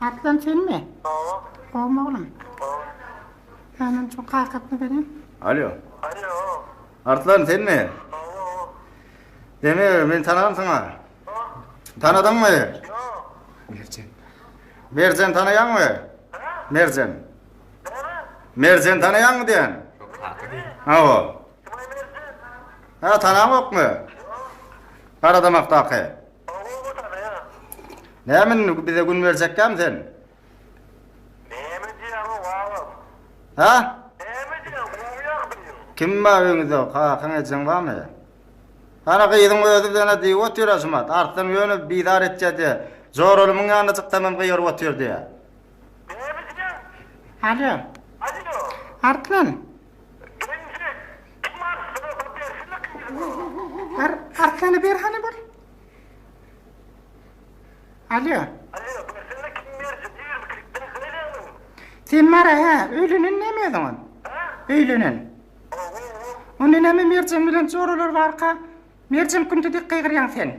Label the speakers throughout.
Speaker 1: Arslan senmi? Hawa. Gowmy oglum? Gowy. Hä men şu kakasyna bereýin.
Speaker 2: Alo. Alo. Arslan senmi? Hawa. Deme meni tanansyň-a? Tanadyňmy?
Speaker 3: Ýok.
Speaker 2: Merjen. Merjen tanaýaňmy? Merjen.
Speaker 3: Näme?
Speaker 2: Merjen tanaýaňmy diýen?
Speaker 4: Kaka diý.
Speaker 2: Hawa.
Speaker 3: Kim Merjen?
Speaker 2: Ha tanaňokmy?
Speaker 3: Ýok.
Speaker 2: Garadamakdaky.
Speaker 3: Hawa tanaýan.
Speaker 2: Näme indi bize gün berjekkämi sen?
Speaker 3: Näme diýýäň agam?
Speaker 2: Ha?
Speaker 3: Näme diýýäň gowy ýagdaýyň?
Speaker 2: Kim bar öýüňizde kakaň ejeň barmy? Hana gyzyň özi bilen-ä diýip otyr-a şumat. Arslan ýöne bizar etýä diýä. Joralymyň ýanyna çyksamam gygyryp otyr diýä.
Speaker 3: Näme diýýäň?
Speaker 1: Alo.
Speaker 3: Alo.
Speaker 1: Arslan.
Speaker 3: Gelinjek. Kim Arslana bir bersene gyzyňy.
Speaker 1: Ar Arslana ber hany bir. Alo.
Speaker 3: Alo, bersene kim berjek? Ýigrimi berýäňmi?
Speaker 1: Sen bara hä, öýlenen näme özüňem?
Speaker 3: Hä?
Speaker 1: Öýlenen.
Speaker 3: Hawa.
Speaker 1: Onda näme Merjen bilen joralar barka, Merjen künde dek gygyrýaň sen?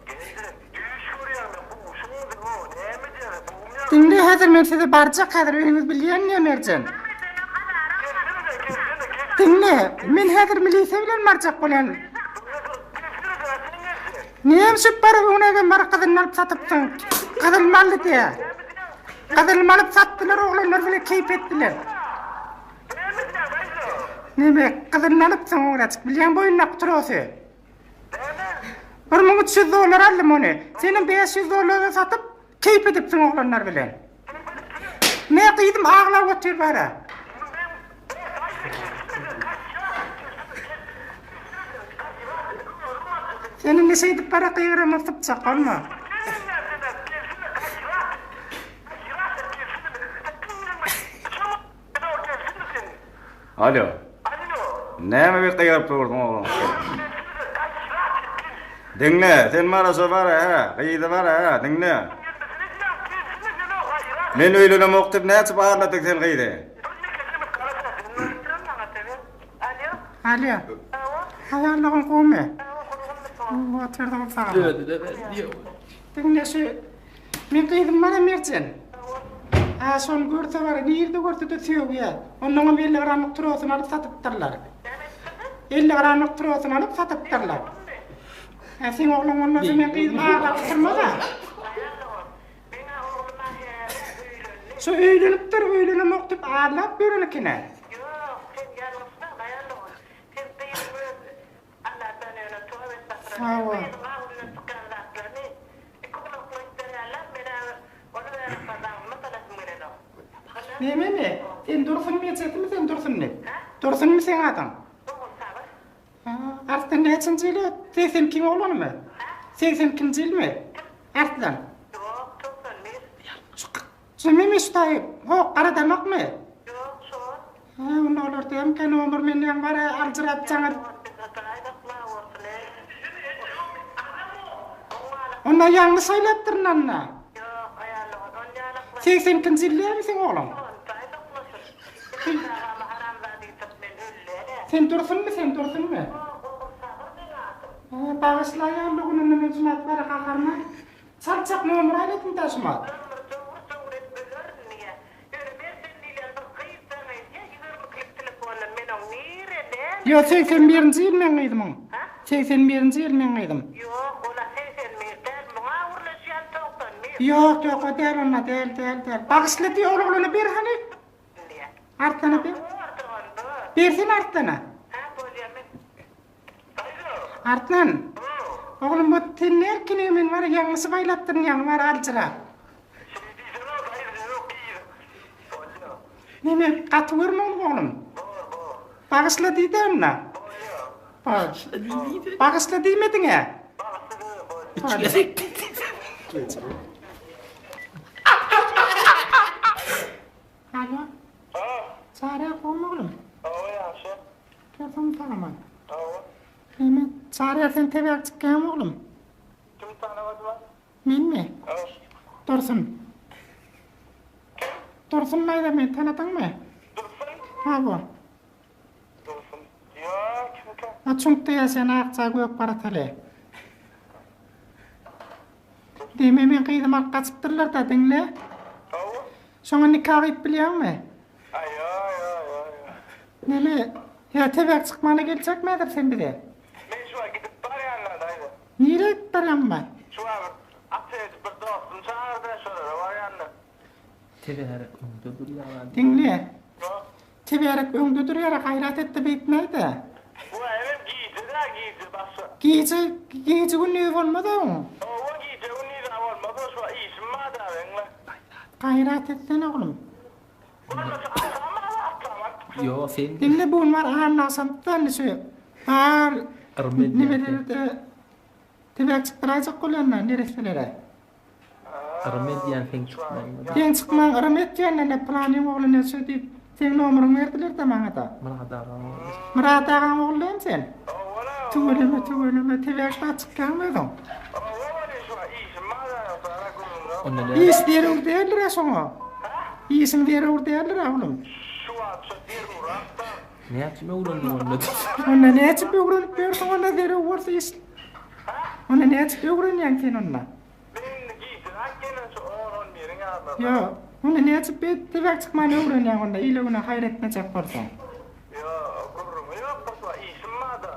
Speaker 3: Gelin, düýş görýäň men, guşuňmy o, näme diýýäň, gowumy ýagdaý?
Speaker 1: Diňle häzir men size barjak häzir öýüňiz bilýän diýýä Merjen.
Speaker 3: Gelsene, gelsene, gel.
Speaker 1: Diňle, men häzir milisiýa bilen barjak bolýan.
Speaker 3: Gelsene, gelsene, Merjen.
Speaker 1: Näme şup baryp öňňägem baryp gyzylyny alyp satypsyň. Gyzyl mally diýä. Gyzylymy alyp satdylar oglanlar bile keýp etdiler. Neme gyzylyny alypsyň oglanjyk bilýäň boýundaky trosy. 1300 dollar aldym ony. Senem 500 dollara satyp keýp edipsiň oglanlar bilen. Ne gyzym aglap otyr bara. Sen indi şeýdip bara gygyraman sypjak bolma.
Speaker 2: Alo. Näme bir gygyryp dursuň oglan? Diňle, sen bara şo bara hä, gyzy bara hä, diňle. Men öýlenemok diýip näçe barladyň sen gyzy?
Speaker 1: Alo. Haýallygyň gowmy? Otyrdyň sag. Diňle şu Men gyzym bar-a Merjen. Hä, şony görse bar-a, nirde görse-de sögýär. Onnoňam 50 gramlyk trosyny alyp satypdyrlar. 50 gramlyk trosyny alyp satypdyrlar. Hä, seň ogluň bolmasa men gyzym aglap oturmaz-a. Şu öýlenipdir, öýlenemok diýip aglap ýören eken-ä. Sag bol. Nememi? Sen Dursun ejesimi sen Dursunmy? Dursunmy seň adyň? Arslan näçinji ýyl? 82 oglanymy? 82-nji ýylmy? Arslan. Şu Memiş daýy, ho, garadamakmy?
Speaker 3: Ýok, şo.
Speaker 1: Hä, onda olar dämkä nomer menden bar-a, aljyrap jaň edip. Onda ýalňyş aýlapdyryn anna. 82-nji ýyl dälmi seň ogluň? Sen Dursunmy, sen Dursunmy? Hä, bagyşla ýalygyny onda men şumat bara gaharyma. Çaltjak nomer aýladym da şumat. Ýok 81-nji ýyl meň gyzymyň. 81-nji ýyl meň gyzym. Ýok ýok o däl onda däl däl däl. Bagyşla diý ol oglana ber hany. Arslana ber. Bersene Arslana. Arslan. Oglum bu sen nerkini men bar ýalňyşyp aýlapdyryn ýaňy bar aljyrap. Neme gaty görme ony oglum. Bagyşla diýdä onda.
Speaker 4: Bagyşla diýdi.
Speaker 1: Bagyşla diýmediň-ä.
Speaker 4: Üç gezek diýdi.
Speaker 1: Alo. Çary gowmy oglum?
Speaker 3: Hawa ýagşy.
Speaker 1: Görseň sagaman.
Speaker 3: Hawa.
Speaker 1: Neme Çary sen tebäk çykýaňmy oglum?
Speaker 3: Kim tanamadyma?
Speaker 1: Menmi?
Speaker 3: Hawa.
Speaker 1: Dursun.
Speaker 3: Kim?
Speaker 1: Dursun daýza meni tanadyňmy?
Speaker 3: Dursun?
Speaker 1: Hawa.
Speaker 3: Dursun. Ýa, kimkä?
Speaker 1: A çuňkda ýaşaýan akja gök barataly. Diýme men gyzymy alyp gaçypdyrlar-da, diňle. Şoňa nika gyýyp bilýäňmi?
Speaker 3: Aý, ýo, ýo, ýo, ýo.
Speaker 1: Neme, ýa tebek çykmana geljekmi häzir sen bize?
Speaker 3: Men şu wagt gidip barýan-da, daýza.
Speaker 1: Nirä gidip barýaň ba?
Speaker 3: Şu wagt bir ata edip bir dostum çagyrdy, şolara barýan-da.
Speaker 4: Tebärek öňde durýar-a.
Speaker 1: Diňle. Tebärek öňde durýar-a, gaýrat et-de beýtmäý-dä.
Speaker 3: Bu hemem gije-dä, gije başga.
Speaker 1: Gije, gije-gündiz bolmaz-a oň.
Speaker 3: Hawa, gije-gündiz-ä bolmaz, o şu wagt işim bar-da, meň-le.
Speaker 1: Gaýrat etsene, oglum.
Speaker 3: Bolmasa atam bar, atam alyp gitsin.
Speaker 4: Ýok, sen.
Speaker 1: Diňle, bu gün bar, anna agşamda indi şu bar
Speaker 4: Yrym edýän sen.
Speaker 1: nimelerde tebärek çykdyraýjak bolýan-da neresselere.
Speaker 4: Yrym edýän seň çykmagyňa.
Speaker 1: Seň çykmagyň yrym etýän ene pylanyň ogly neçe diýip seň nomeryňy berdiler-de maňa-da.
Speaker 4: Myrat agaň ogly.
Speaker 1: Myrat agaň ogly dämi sen? Tüweleme tüweleme tebäş zat çykýaňmy özüň?
Speaker 4: Onda näme?
Speaker 1: Iş zerur däldir-ä şoňa. Işiň zerur däldir-ä oglum.
Speaker 4: Näçe öwrendiň onda?
Speaker 1: Onda näçe öwrenip ýörsüň onda zerur bolsa iş. Onda näçe öwrenýäň sen onda?
Speaker 3: Men indi gijräk gelen şu on-on biriň ýaryna.
Speaker 1: Ýok. Onda näçe tebek çykmany öwrenýäň onda ile güne haýyr etmejek bolsaň.
Speaker 3: Ýok, gürrüňi ýok goşa, işim barda.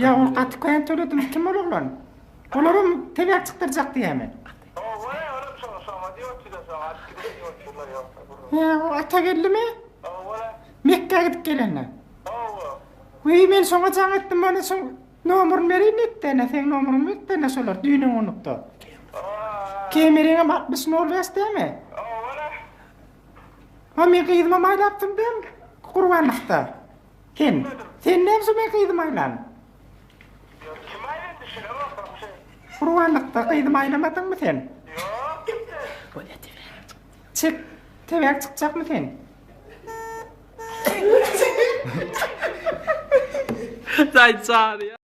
Speaker 1: Ýa ol gaty kän töledim kim ol oglan? Olaram tebek çykdyrjak diýämi?
Speaker 3: Hawa, olam şoň şoňa diýip otyrlar, şoňa alyp gideýin diýip otyrlar, ýok gürrüňi.
Speaker 1: Hä, o Atageldimi?
Speaker 3: Hawa.
Speaker 1: Mekgä gidip gelende.
Speaker 3: Hawa.
Speaker 1: Wiý, men şoňa jaň etdim, ony şoň Nomeryny bereýin etdene, seň nomeryňy beripdirler şolar düýn öňňunlukda. Kemeriňem 60 nol bäş dämi? Ha men gyzymam aýlapdym däm gurbanlykda. Sen, sen näme şu men gyzymy aýlan?
Speaker 3: Kim aýlan düşünemok bagşy.
Speaker 1: Gurbanlykda gyzymy aýlamadyňmy sen?
Speaker 3: Ýok.
Speaker 1: Çek, tebäk çykjakmy sen?
Speaker 4: Daýy çagyrýar.